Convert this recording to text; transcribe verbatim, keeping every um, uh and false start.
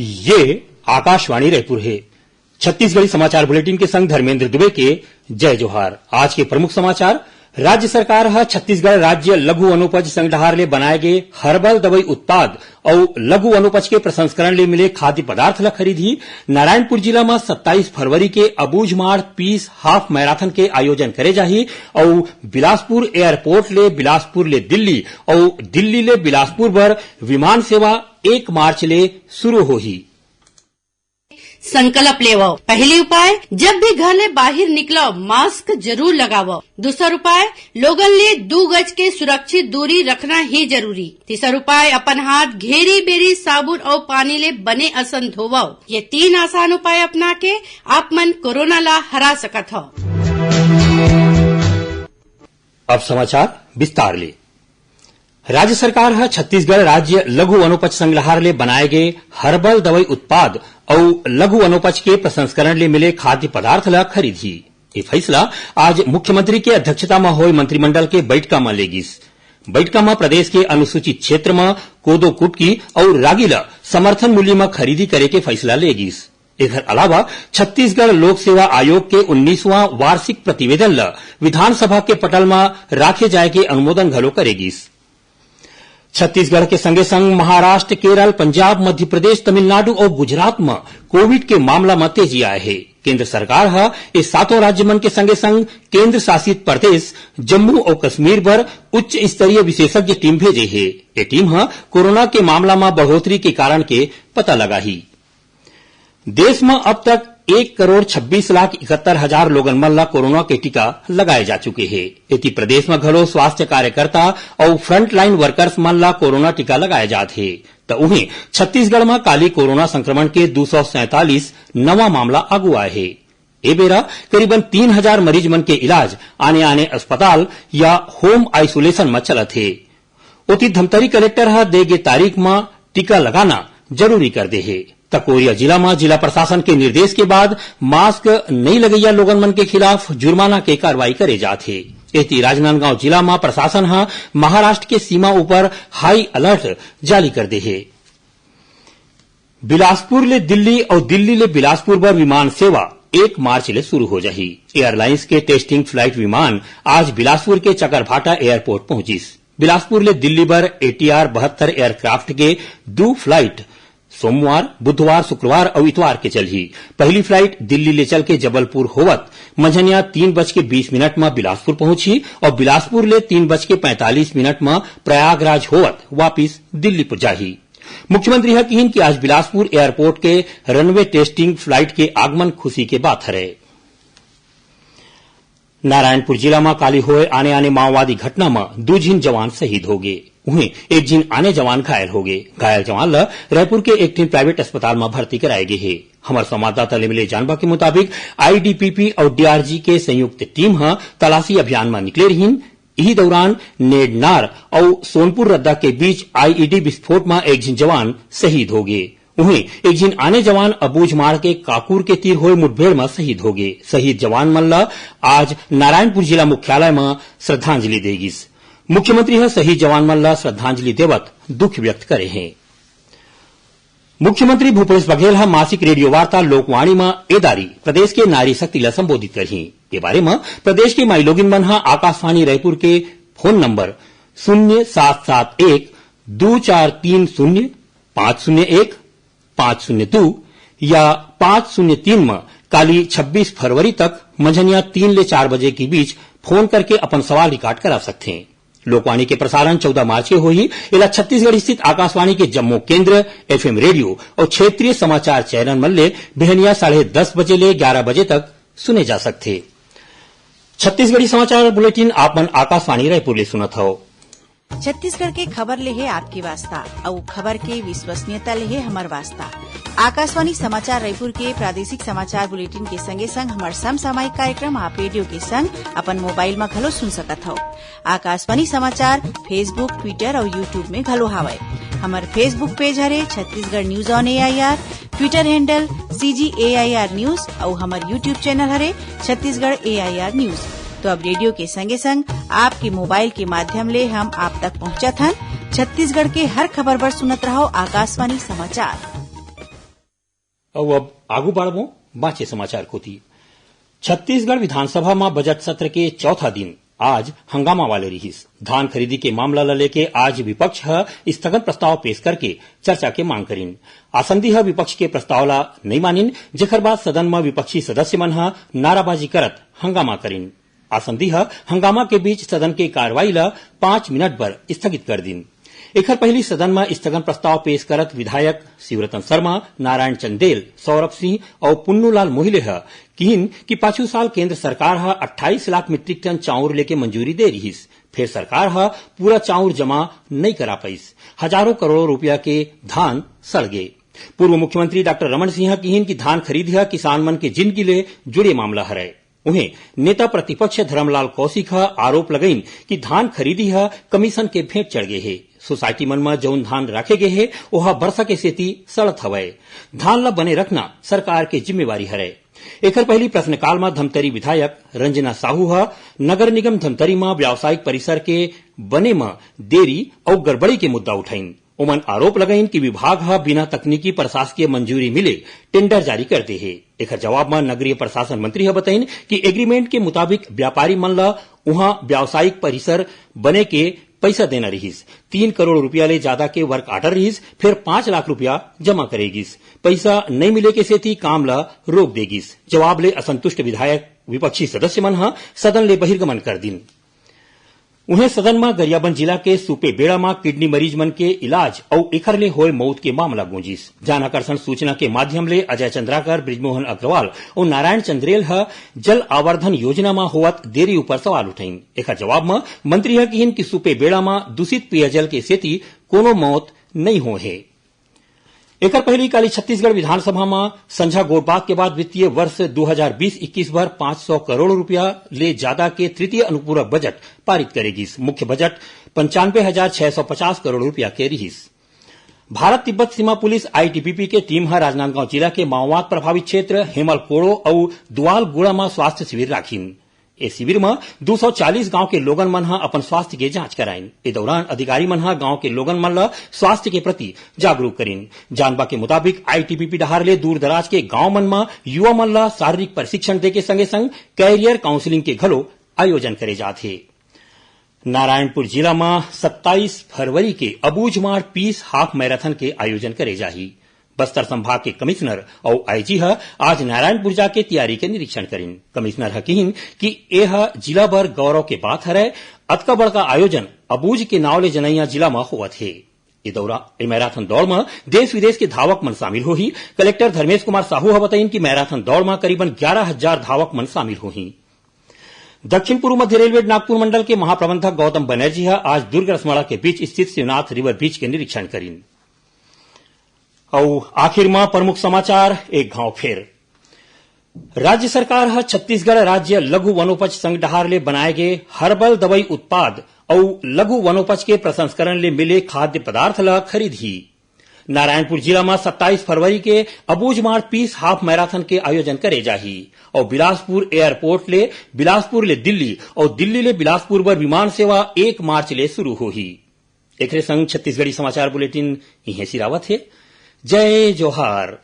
ये आकाशवाणी रायपुर हे। छत्तीसगढ़ी समाचार बुलेटिन के संग धर्मेंद्र दुबे के जय जोहार। आज के प्रमुख समाचार। राज्य सरकार ह छत्तीसगढ़ राज्य लघु वनोपज संघ डहार ले बनाए गे हर्बल दवई उत्पाद अउ लघु वनोपज के प्रसंस्करण ले मिले खाद्य पदार्थ ल खरीदही। नारायणपुर जिला म सत्ताईस फरवरी के अबूझमाड़ पीस हाफ मैराथन के आयोजन करे जाही अउ बिलासपुर एयरपोर्ट ले बिलासपुर ले दिल्ली अउ दिल्ली ले बिलासपुर बर विमान सेवा एक मार्च ले शुरू होही। संकल्प लेवव। पहली उपाय, जब भी घर ले बाहिर निकलव, मास्क जरूर लगावव। दूसर उपाय, लोगन ले दू गज के सुरक्षित दूरी रखना ही जरूरी। तीसर उपाय, अपन हाथ घेरी बेरी साबुन अउ पानी ले बने असन धोवव। ये तीन आसान उपाय अपना के आप मन कोरोना ला हरा सकत हव। अब समाचार विस्तार ले। राज्य सरकार ह छत्तीसगढ़ राज्य लघु वनोपज संघ डहार ले बनाए गे हर्बल दवई उत्पाद अउ लघु वनोपज के प्रसंस्करण ले मिले खाद्य पदार्थ ल खरीदही। ये फैसला आज मुख्यमंत्री के अध्यक्षता म होए मंत्रिमंडल के बैठका म ले गिस। बैठका म प्रदेश के अनुसूचित क्षेत्र म कोदो कुटकी अउ रागी ल समर्थन मूल्य म खरीदी करे के फैसला ले गिस। एखर अलावा छत्तीसगढ़ लोक सेवा आयोग के उन्नीसवां वार्षिक प्रतिवेदन ल विधानसभा के पटल म राखे जाए के अनुमोदन घलो करे गिस। छत्तीसगढ़ के संगे संग महाराष्ट्र, केरल, पंजाब, मध्य प्रदेश, तमिलनाडु अउ गुजरात म कोविड के मामला म तेजी आए हे। केंद्र सरकार ह ए सातों राज्य मन के संगे संग केंद्र शासित प्रदेश जम्मू अउ कश्मीर बर उच्च स्तरीय विशेषज्ञ टीम भेजे हे। ए टीम ह कोरोना के मामला म बढ़ोतरी के कारण के पता लगाही। देश म अब तक एक करोड़ छब्बीस लाख इकहत्तर हजार लोगन मन ला कोरोना के टीका लगाए जा चुके हे। एती प्रदेश म घलो स्वास्थ्य कार्यकर्ता अउ फ्रंटलाइन वर्कर्स मन ला कोरोना टीका लगाए जात हे। त उहें, छत्तीसगढ़ म काली कोरोना संक्रमण के दू सौ सैंतालीस नवा मामला आगू आए हे। ए बेरा करीबन तीन हजार मरीज मन के इलाज आने-आने अस्पताल या होम आइसोलेशन म चलत हे। ओती, धमतरी कलेक्टर ह दे गे तारीख म टीका लगाना जरूरी कर दे हे। त कोरिया जिला म जिला प्रशासन के निर्देश के बाद मास्क नइ लगइया लोगन मन के खिलाफ जुर्माना के कार्रवाई करे जात हे। एती, राजनांदगांव जिला म प्रशासन ह महाराष्ट्र के सीमा ऊपर हाई अलर्ट जारी कर दे हे। बिलासपुर ले दिल्ली अउ दिल्ली ले बिलासपुर बर विमान सेवा एक मार्च ले शुरू हो जाही। एयरलाइंस के टेस्टिंग फ्लाइट विमान आज बिलासपुर के चकरभाटा एयरपोर्ट पहुंचिस। बिलासपुर ले दिल्ली बर एटीआर बहत्तर एयरक्राफ्ट के दू फ्लाइट सोमवार, बुधवार, शुक्रवार अउ इतवार के चलही। पहली फ्लाइट दिल्ली ले चल के जबलपुर होवत मंझनिया तीन बज के बीस मिनट म बिलासपुर पहुंचही अउ बिलासपुर ले तीन बज के पैंतालीस मिनट म प्रयागराज होवत वापिस दिल्ली पहुंच जाही। मुख्यमंत्री ह किहिन कि आज बिलासपुर एयरपोर्ट के रनवे टेस्टिंग फ्लाइट के आगमन खुशी के बात हरे। नारायणपुर जिला म काली होए आने-आने माओवादी घटना म दू झिन जवान शहीद होगे, उहें एक झिन आने जवान घायल होगे। घायल जवान ल रायपुर के एक ठिन प्राइवेट अस्पताल म भर्ती कराए गे हे। हमर संवाददाता ले मिले जानबा के मुताबिक, आईटीबीपी अउ डीआरजी के संयुक्त टीम ह तलाशी अभियान म निकले रिहिन। इही दौरान नेडनार अउ सोनपुर रद्दा के बीच आईईडी विस्फोट म एक झिन जवान शहीद होगे। उहें, एक झिन आने जवान अबूझमाड़ के काकुर के तीर होए मुठभेड़ म शहीद होगे। शहीद जवान मन ल आज नारायणपुर जिला मुख्यालय म श्रद्धांजलि दे गिस। मुख्यमंत्री ह शहीद जवान मन ल श्रद्धांजलि देवत दुख व्यक्त करे हे। मुख्यमंत्री भूपेश बघेल ह मासिक रेडियो वार्ता लोकवाणी म ए दारी प्रदेश के नारी शक्ति ल संबोधित करही। ये बारे म प्रदेश के माईलोगिन मन ह आकाशवाणी रायपुर के फोन नंबर शून्य सात सात एक दू चार तीन शून्य पाँच शून्य एक पाँच शून्य दू या पाँच शून्य तीन म काली छब्बीस फरवरी तक मंझनिया तीन ले चार बजे के बीच फोन करके अपन सवाल रिकॉर्ड करा सकथे। लोकवाणी के प्रसारण चौदह मार्च के होही। एला छत्तीसगढ़ स्थित आकाशवाणी के जम्मो केंद्र, एफएम रेडियो अउ क्षेत्रीय समाचार चैनल मन ले बिहनिया साढ़े दस बजे ले ग्यारह बजे तक सुने जा सकथे। छत्तीसगढ़ी समाचार बुलेटिन आप मन आकाशवाणी रायपुर ले सुनत हव। छत्तीसगढ़ के खबर ले हे आपके वास्ता, अउ खबर के विश्वसनीयता ले हे हमर वास्ता। आकाशवाणी समाचार रायपुर के प्रादेशिक समाचार बुलेटिन के संगे संग हमर समसामयिक कार्यक्रम आप रेडियो के संग अपन मोबाइल म घलो सुन सकत हव। आकाशवाणी समाचार Facebook, Twitter अउ YouTube में घलो हावय। हमर Facebook पेज हरे Chhattisgarh news on AIR, Twitter handle CG AIR news अउ हमर YouTube चैनल हरे छत्तीसगढ़ एआईआर न्यूज। तो अब रेडियो के संगे संग आपके मोबाइल के माध्यम ले हम आप तक पहुंचत हन। छत्तीसगढ़ के हर खबर बर सुनत रहव आकाशवाणी समाचार। अउ अब आगू बढ़बो बांचे समाचार कोति। छत्तीसगढ़ विधानसभा म बजट सत्र के चौथा दिन आज हंगामा वाले रिहिस। धान खरीदी के मामला ल लेके आज विपक्ष ह स्थगन प्रस्ताव पेश करके चर्चा के मांग करिन। आसंदी ह विपक्ष के प्रस्ताव ला नइ मानिन, जेखर बाद सदन म विपक्षी सदस्य मन ह नाराबाजी करत हंगामा करिन। आसंदी ह हंगामा के बीच सदन के कार्रवाई ल पांच मिनट बर स्थगित कर दिन। एखर पहिली सदन म स्थगन प्रस्ताव पेश करत विधायक शिवरतन शर्मा, नारायण चंदेल, सौरभ सिंह अउ पुन्नूलाल मोहिले ह किहिन कि पाछू साल केंद्र सरकार ह अट्ठाईस लाख मीट्रिक टन चाउर लेके मंजूरी दे रिहिस, फेर सरकार ह पूरा चाउर जमा नइ करा पाइस। हजारों करोड़ों रुपया के धान सड़ गे। पूर्व मुख्यमंत्री डॉक्टर रमन सिंह ह किहिन कि धान खरीद ह किसान मन के जिंदगी ले जुड़े मामला हरय। उहें, नेता प्रतिपक्ष धरमलाल कौशिक ह आरोप लगाइन कि धान खरीदी ह कमीशन के भेंट चढ़ गे हे। सोसाइटी मन म जउन धान राखे गे हे, ओहा बरसा के सेती सड़त हवय। धान ल बने रखना सरकार के जिम्मेवारी हरय। एखर पहिली प्रश्नकाल म धमतरी विधायक रंजना साहू ह नगर निगम धमतरी म व्यावसायिक परिसर के बने म देरी अउ गड़बड़ी के मुद्दा उठाइन। ओमन आरोप लगाइन कि विभाग ह बिना तकनीकी प्रशासकीय मंजूरी मिले टेंडर जारी कर दे हे। एखर जवाब म नगरीय प्रशासन मंत्री ह बताइन कि एग्रीमेंट के मुताबिक व्यापारी मन ल उहां व्यावसायिक परिसर बने के पइसा देना रिहिस। तीन करोड़ रुपया ले जादा के वर्क आर्डर रिहिस, फेर पांच लाख रुपया जमा करे गिस। पइसा नइ मिले के सेती काम ल रोक दे गिस। जवाब ले असंतुष्ट विधायक, विपक्षी सदस्य मन ह सदन ले बहिर्गमन कर दिन। उहें, सदन म गरियाबंद जिला के सुपेबेड़ा म किडनी मरीज मन के इलाज अउ एखर ले होय मउत के मामला गूंजिस। जन आकर्षण सूचना के माध्यम ले अजय चंद्राकर, बृजमोहन अग्रवाल अउ नारायण चंद्रेल ह जल आवर्धन योजना म होवत देरी ऊपर सवाल उठाइन। एखर जवाब म मंत्री ह किहिन कि सुपेबेड़ा म दूषित पेयजल के सेती कोनो मउत नइ होय हे। एकर पहिली काली छत्तीसगढ़ विधानसभा म संझा गोठबात के बाद वित्तीय वर्ष दू हजार बीस इक्कीस बर पाँच सौ करोड़ रुपया ले जादा के तृतीय अनुपूरक बजट पारित करे गिस। मुख्य बजट पंचानवे हजार छह सौ पचास करोड़ रुपया के रिहिस। भारत तिब्बत सीमा पुलिस, आईटीबीपी, के टीम ह राजनांदगांव जिला के माओवाद प्रभावित क्षेत्र हेमलकोड़ो अउ दुआलगुड़ा म स्वास्थ्य शिविर राखिन। ए शिविर म दू सौ चालीस गांव के लोगन मन ह अपन स्वास्थ्य के जांच कराइन। ए दौरान अधिकारी मन ह गांव के लोगन मन ल स्वास्थ्य के प्रति जागरूक करिन। जानबा के मुताबिक, आईटीबीपी डहार ले दूर दराज के गांव मन म युवा मन ल शारीरिक प्रशिक्षण देके संगे संग कैरियर काउंसलिंग के घलो आयोजन करे जात हे। नारायणपुर जिला म सत्ताईस फरवरी के अबूझमाड़ पीस हाफ मैराथन के आयोजन करे जाही। बस्तर संभाग के कमिश्नर अउ आईजी ह आज नारायणपुर जाके तैयारी के निरीक्षण करिन। कमिश्नर ह किहिन कि ए ह जिला बर गौरव के बात हरय। अतका बड़का आयोजन अबूझ के नाव ले जनैया जिला म होवत हे। ए दौरा, ए मैराथन दौड़ म देश विदेश के धावक मन शामिल होही। कलेक्टर धर्मेश कुमार साहू ह बताइन कि मैराथन दौड़ म करीबन ग्यारह हजार धावक मन शामिल होही। दक्षिण पूर्व मध्य रेलवे नागपुर मंडल के महाप्रबंधक गौतम बनर्जी ह आज दुर्ग रसमड़ा के बीच स्थित शिवनाथ रिवर ब्रिज के निरीक्षण करिन। अउ आखिर म प्रमुख समाचार एक घाव फेर। राज्य सरकार ह छत्तीसगढ़ राज्य लघु वनोपज संघ डहार ले बनाए गे हर्बल दवई उत्पाद अउ लघु वनोपज के प्रसंस्करण ले मिले खाद्य पदार्थ ल खरीदही। नारायणपुर जिला म सत्ताईस फरवरी के अबूझमाड़ पीस हाफ मैराथन के आयोजन करे जाही अउ बिलासपुर एयरपोर्ट ले बिलासपुर ले दिल्ली अउ दिल्ली ले बिलासपुर बर विमान सेवा एक मार्च ले शुरू होही। एकरे संग छत्तीसगढ़ी समाचार बुलेटिन इहें सिरावत हे। जय जोहार।